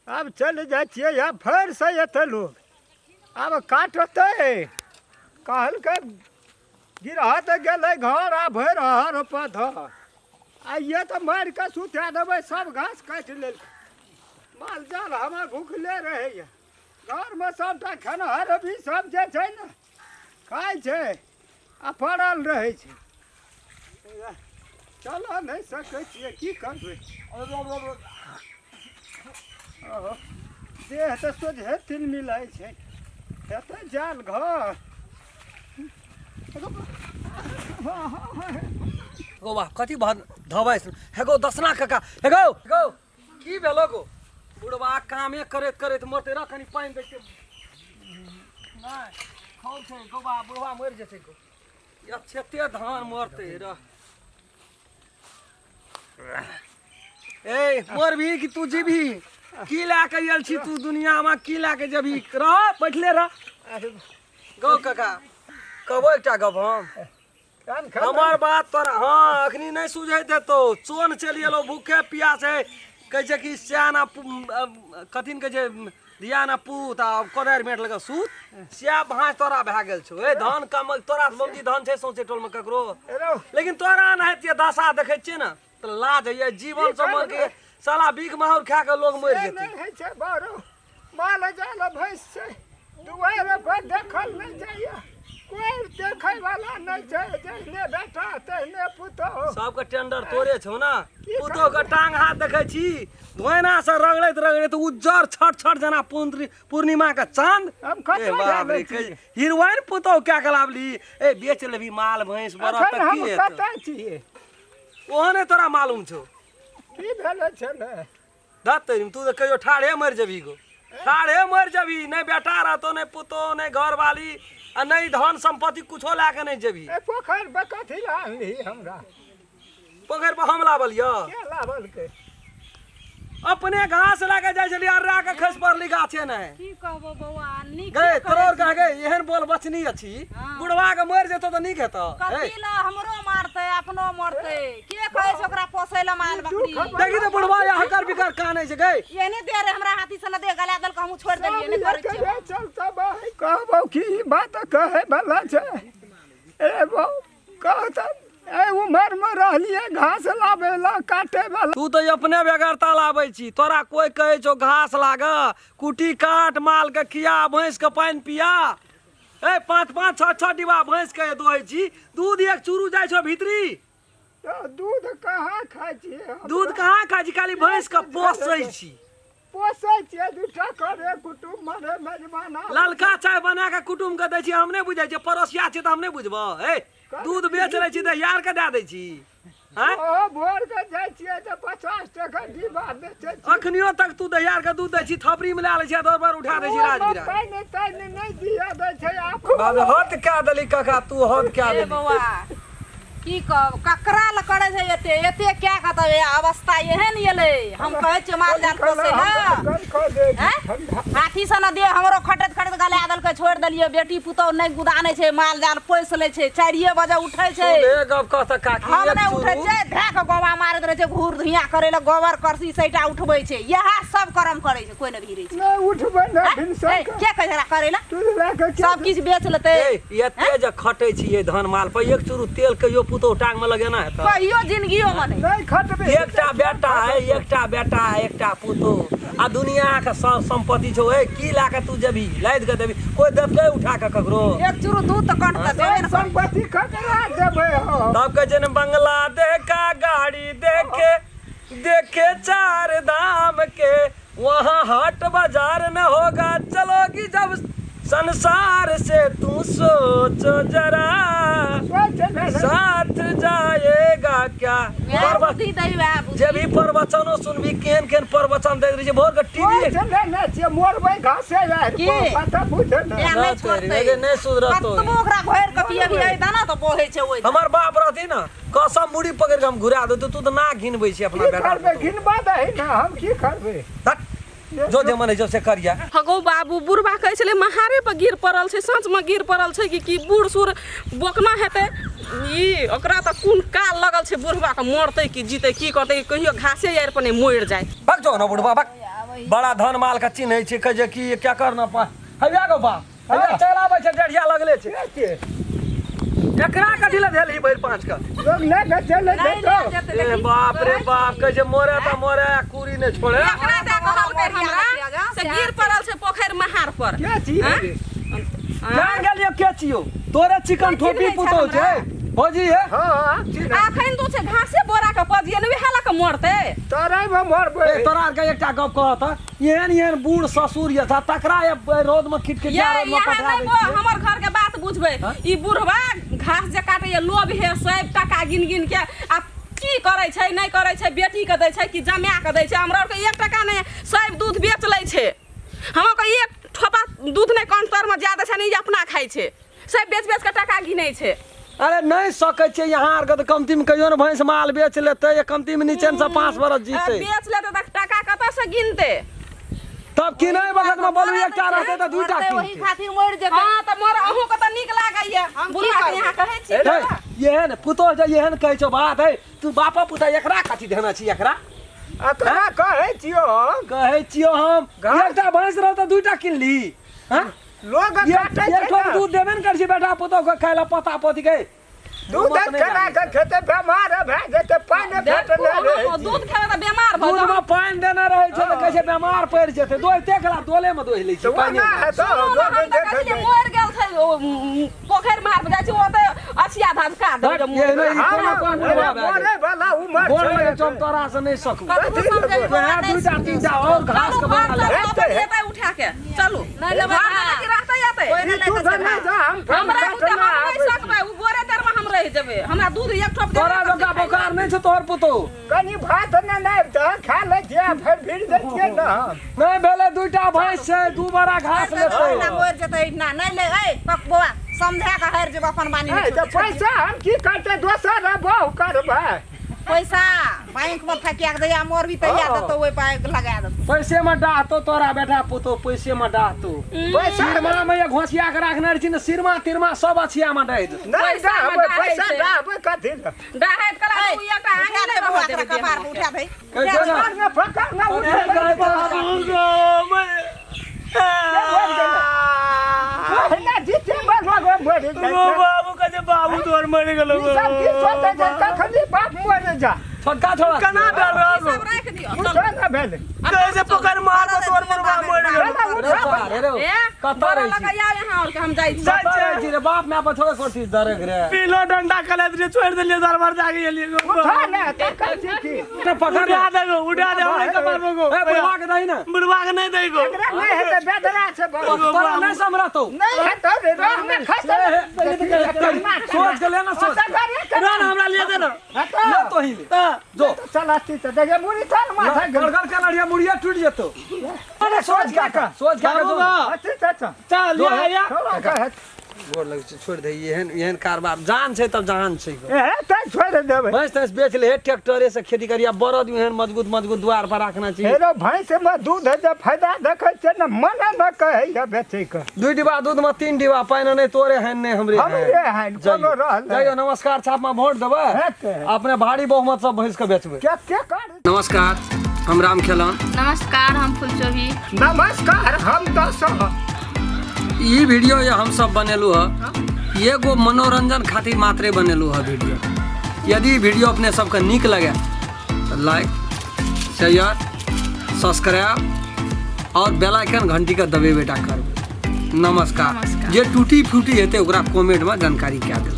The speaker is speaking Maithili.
आब चलि जाइ छियै। आब फेरसँ एतै लोक, आब काटतै। कहलकै गिरह तऽ गेलै घर आ भरि हर पध आइए तऽ मारि कऽ सुता देबै। सब घास काटि लेलकै, माल जाल हमर भुखले रहैए। घरमे सबटा खेनहर भी सब जे छै ने खाइ छै आ पड़ल रहै छै। चलऽ नहि सकै छियै, की करबै? ओहो, देह तऽ सोझे तिलमिलाइ छै। हेतै जाल घर। गो वाह, कथी भद धबै हे गो दसना काका? हे गो, गो की भेलो गो? बुढ़वा कामे करैत करैत मरतै। रह, कनि पानि दै छियै। नहि खौ छै गोबा, बुढ़वा मरि जेतै गो। अच्छेते धान मरतै। रह, ए मरबही कि तू जीबही? की लए के आयल छी तू दुनियामे? की लए के जेबही? रह, बैठले रह। गौ काका, कहबो एकटा गप हम। कान खा हमर बात तोरा हाँ अखनी नहि सुझैत हेतौ। चोन चलि एलौ भूखे प्यासे। कहै छै कि सियान आ कथी ने कहै छै, धिया ना पूत आ कोदारि मेट लगा सूत, सएह भाँज तोरा भए गेल छौ। ए धान कम तोरा मम्मी धान छै सौंसे टोलमे ककरो, हेलो। लेकिन तोरा एनाहिते दशा देखै छियै ने तऽ लाज होइए जीवन से मर के। साला भीख माहौर खा के लोग मरि से जेतै। नहि होइ छै बरो, माल जाल भैंस छै दुआरे पर, देखल नहि जाइए। कोइ देखै वाला नहि छै। जहने बेटा तहने पुतोहु। सबके टेंडर तोरे छौ ने। पुतोह के टांग हाथ देखै छी, धोना से रगड़ैत रगड़ैत उज्जर छट छट जेना पूर्णिमा के चांद। हम कतऽ ए बाप रे, जानै छी? हीरोइन पुतोह क्या के लाबली? ए बेच लेबी माल भैंस बरद एखन तऽ हम की हेतौ? कतऽ छियै? ओहो नहि तोरा मालूम छौ? की भेलै छलै? धत तेरी, तू तऽ कहियो ठाढ़े मरि जेबही गो, ठाढ़े मरि जेबही। नहि बेटा रहतौ, नहि पुतोह, नहि घरवाली आ नहि धन सम्पत्ति, कुछो लए कऽ नहि जेबही। ए पोखरि पर कथी लए आनलिही हमरा? पोखरि पर हम लाबल यऽ? के लाबलकै? अपने घास लए कऽ जाइ छलियै, अर्रा के खसि पड़ली गाछे नहि। की कहबो बौआ, नीक गए तोरो आर के गए एहन बोल बचनी अछि। हाँ। बुढ़वा के मरि जेतौ तऽ नीक हेतौ। हे कथी लए हमरो मारतै, अपनो मरतै? के कहै छै ओकरा पोसै लए माल बकरी? देखी तऽ बुढ़वा या हकर बिकर कानै छै गए। एहने दे रे हमरा हाथी से दे गला देलक, हमहूँ छोड़ि देलियै, नहि करै छियै। एकरे चलते बहै कहबौ कि ई बात कहै बला छै। ए बौ, कहत एहि उमरमे रहलियै घास लाबै लए, काटै बला। तू तऽ अपने बेगरता लाबै छी। तोरा कोइ कहै छौ घास लाग, कुटी काट, माल के खिया, भैंस के पानि पिया? ए 5 5 6 6 डिब्बा भैंस के दोहै छी, दूध एक चूरू जाइ छौ भीतरी? तऽ दूध कहाँ खाइ छियै हम? दूध कहाँ खाइ छी? खाली भैंस के पोसै छी। पोसै छियै दूटा करे कुटुम्ब मरे मेजबाना। ललका चाय बना के कुटुम्ब के दै छी। हम नहि बुझै छियै, पड़ोसिया छियै तऽ हम नहि बुझबौ? हे, दूध बेच लै छी तऽ यार के दए दै छी, आँय? ओहो भोर के जाइ छियै तऽ 50 टका डिब्बा बेचै छियै। अखनियो तक तू दहियार के दूध दै छी, थपरी में लए लै छी आ दौड़ पर उठा दै छी राजगीरा। पानि तानि नहि दिअ दै छै आब। बाप रे, हद कए देली काका, तू हद कए ए देली। बौआ, की कहब, ककरा लए करै छै एते एते? कए कऽ तब अवस्था एहन एलै। हम कहै छियै माल जाल पोसै लए, आँय? हाथी सन देह हमरो खटैत खटैत गला देलकै, छोड़ि देलियै। बेटी पुतहु नहि गुदानै छै, माल जाल पोसि लै छै, 4 बजे उठै छै। सुधे गप कह तऽ काकी। हम एक नहि उठै चूरू छियै, धए कऽ गोबा मारैत रहै छै, घूर धुइयाँ करै लए गोबर करसी सैटा उठबै छै। इएह सब करम करै छै, कोइ नहि भिरै छै। नहि उठबै ने आँय? भिनसर ए, के। के कहै छै एकरा करै लए? तू लए कऽ के सब किछु बेच लेतै। ए, एते जे खटै छियै धन माल पर, एक चूरू तेल कहियो पुतोह टांग में लगेना हेतौ? कहियो जिंदगियो मे नहि। नहि खटबै। एकटा बेटा है, एकटा बेटा है, एकटा पुतोह आ दुनिया के सब संपत्ति छौ। ए की लए के तू जेबही? लादि के देबही? कोइ देतै उठा के ककरो? एक चूरू दूध तऽ कटतै, देबे ने करतै। संपत्ति ककरा देबै हम? तब कहै छै ने, बंगला देखा, गाड़ी देखे, देखे चार धाम के, वहाँ हाट बाजार न होगा, चलोगी जब संसार से, तू सोचो जरा, सोच ले। साथ जाएगा क्या? वएह बुद्धि दै, वएह बुद्धि। जे भी प्रवचनो सुनबी, केहन केहन प्रवचन दैत रहै छै भोर के टीवी। सोच लेने छियै, मरबै घासे आर। की? पता बुझे ने। तें नहि छोड़तै। नहि सुधरतो। कतबो ओकरा घोरि कऽ पियबियै दाना तऽ बहै छै ओहि। हमर बाप रहती ने, कसम मुड़ी पकड़ि के हम घुरा देतौ। तू तऽ ना घिनबै छी अपना की बेटा करबै? पुतोहु। घिनबा दही ने, हम की करबै? धत्, जो जे मन होइ छौ से करिया। हगौ बाबू, बुढ़बा कहै छलै महारे पर गिर पड़ल छै, सचमे गिर पड़ल छै कि की? बूढ़ सूढ़ बोकना हेतै ई। ओकरा तऽ कोन काल लगल छै बुढ़बाके, मरतै कि जीतै, की करतै? कहियो घासे आरि पर नहि मरि जाय। भग जो न बुढ़बा, भग। बड़ा धन माल के चिन्है छै, कहै छै कि क्या करना पा हैया गो बा हैया चलि आबै छै, डेढ़िया लगले छै। एकरा कथी लए भेल ई भरि पाँच के लोग ले के चले नहि जेतो। ले जेतै ए देखी। बाप रे बाप, कहै छै मरे तऽ मरे, कुरी नहि छोड़े। एकरा दए कहलकै हमरा से गिर पड़ल छै पोखरि महार पर। के छी? आँय? जान गेलियो के छियो, तोरे चिकन ठोपी चिन्है छै पुतौ हमरा। छै भौजी हे। हाँ, चिन्है। अखन तो छै घासे बोरा के पजिए ने वएह लऽ के मरतै। तोरे में मरबै। ए तोरा आरके एकटा गप कहत, एहन एहन बूढ़ ससुर ये था तकरा ये रौद में खिटखिटिया ये रौद में यहाँ पठा नहि दै बो छियै। हमर घर के बात बुझबै। हाँ? ई बुढ़वा घास जे काटैया लोभ हे सब टका गिन गिन के आ की करै छै नहि करै छै, बेटी के दै छै कि जमा के दै छै। हमरा आरके एक टका नहि, सब दूध बेच लै छै। हमरा के एक ठोपा दूध नहि काउंटर में जा दै छै, नहि अपना खाइ छै, सब बेच बेच के टका गिनै छै। अरे नहीं सकै छै यहाँ आरके तऽ कमती में कहियो ने भैंस माल बेच लेतै, या कमती में नीचे से 5 बरस जीतै। बेच लेतै तऽ टका कतऽ से गिनतै? तब की नहीं बगत में बोलू एकटा रहतै तऽ दूटा मरतै ओही किनतै। खातिर मरि जेतै। हाँ तऽ मोर अहूँ के तऽ नीक लागैया हम की बुढ़ा के करबै? यहाँ कहै छी। हे, एहन पुतोह जे एहन कहै छौ बात है, तू बापा पुतोह एकरा कथी देने छी? एकरा एकरा कहै छियौ हम। कहै छियौ हम, एकटा भैंस रहौ तऽ दूटा किनली। हाँ? लोग काटै छै एक ठोप ने। दूध देबे ने करै छी बेटा पुतोह के खाय लए पता पोती के। दूध मत नहि केना के लागै। खेतै? बेमार भए जेतै, पानि देखू, फेटने रहै अहाँ छै। दूध खेबै तऽ बेमार भऽ दूध जाउ। में पानि देने रहै छै तऽ कहै छै बेमार पड़ि जेतै। दोहिते कला डोले में दोहि लै छै तऽ पानि। ओना हेतौ, सुनू ने, लोग हम तऽ देखै कहै छियै छै। मरि गेल छै, ओ, पोखरि मार पर जाइ छै, ओतऽ अछिया धधका देबै जे मरि एहने ई गेल। कोना कोन बुढ़वा भए गेल। मरे वाला उमर गोड़ छै। लगे छौ, हम तोरा से नहि सकू। कतबो समझेबै वएह नहि दूटा तीनटा और घास चलू के घर बना ले। चलू, हेतै, अपन एतै उठा के चलू। नहि लेबै घर घास। मे रहतै एतै। कोइ नहि ई दूध लैके छै नहि घास। जा, हम फेर हमरा बुते काटने हम नहि आबै छी। सकबै, ओ बोरे तर मे हम रहि जेबै। हमरा दूध एक ठोप देबे तोरा करतै जकाँ खाइ लए। बोखार नहि छौ तोहर पुतोह। कनि भात ने नहि तऽ खा लै छियै, फेर भिड़ दै छियै ने हम। नहि भेलै, दूटा भैंस छै, 2 बोरा घास लेतै। ओहिना मरि जेतै एहिना। नहि ले ऐ पक बौआ, समझा के हारि जेबै अपन बानी। ए, तऽ पैसा हम की करतै? दोसर बहु करबै। पैसा बैंक में फकिया के दैया मरबी तैया हाँ। देतौ, ओहि पाइ लगा देतौ। पैसे में डाहतो तोरा बेटा पुतोह, पैसे में डाहतो। पैसा सिरमा में ये घोसिया के राखने रहै छी ने, सिरमा तिरमा सब अछिया में डाहि देतौ। नहि पैसा मे डाहबै, डाहै पैसा छै। डाहबै कथी लए? डाहैत कला ऐ, तू एकटा उठा आंगी दे नहि बौआ, रहऽ तोरा देबै कपार पर देह उठा दे। कहै छै ने, पकड़ ने, पकड़ ने, उठे। पहिने जीते बलवा मरि जाइ छै। बाबू कहै बाबू तोहर मरि गेलो। ई सब की सोचै छै? कखनी बाप मरि जा। छोटका छोड़ा केना भेल ई रहौ? सब राखि दियौ, चलू। उठो ने भेलै। कहै छै पकड़ मार दो, तोहर बुढ़वा मरि गेलो। रे सार, रे ए, कतऽ बोरा रहै छी? लऽ कऽ आउ यहाँ और के हम जाइ छी। जाइ कतऽ रहै छी रे? बाप my पर थोड़े सोची दरेक रे। पीलो डंडा कले दिलियै, छोड़ि देलियै, दरबार जाके एलियै गो। उठो ने तऽ कहै छी की। ने पकड़ उठा दे गो, उठा दे हमरा कपार पर गो। ए बुढ़वा के दही ने। बुढ़वा के नहि दै गो। एकरा नहि हेतै, बेदरा छै बहुत। तोरा नहि समरतौ। नहि हेतौ रे, रह ने खसै। सोच के ले ना, सोच रह ने, हमरा लिए दे ने। हेतौ। ले तो ही ले जो। चल अथी तऽ देखे मुड़ी चल माथा गेल। गड़गड़ के लड़िया मुड़िया टूट जेतौ। अरे सोच के का, सोच के बाबू जो। गो, अथी तऽ चल। चल जो लिया है। या। छोड़ा के हेतै। गोर लगै छै, छोड़ि दे। एहन एहन कारबार जान छै तब जहान छै गो। ए तऽ छोड़ि देबै। भैंस तैंस बेच ले, ट्रैक्टरे से खेती करिया, बरद एहन मजबूत मजबूत द्वार पर राखना चाहिए। हेरो भैंस में दूध है जे फायदा देखै छै ने, मने न कहैया बेचैके। 2 डिब्बा दूध में 3 डिब्बा पानि, नहि तोरे हैन नहि हमरे। हमरे हैन, कोनो रहल नहि। जाइयो, नमस्कार छाप में वोट देबै। हेतै। अपने भारी बहुमत सब भैंस के बेचबै। के के कर। नमस्कार, हम राम खेलन। नमस्कार, हम फुलचोभी। नमस्कार, हम दस। ई वीडियो ये हम सब बनेलू है, एगो मनोरंजन खातिर मात्रे बनेलू है वीडियो। यदि वीडियो अपने सबके नीक लगे तो लाइक, शेयर, सब्सक्राइब और बेल आइकन घंटी के दबेबे टा करबै। नमस्कार। नमस्कार। जे टूटी फूटी हेतै ओकरा कमेंट में जानकारी कए देबै।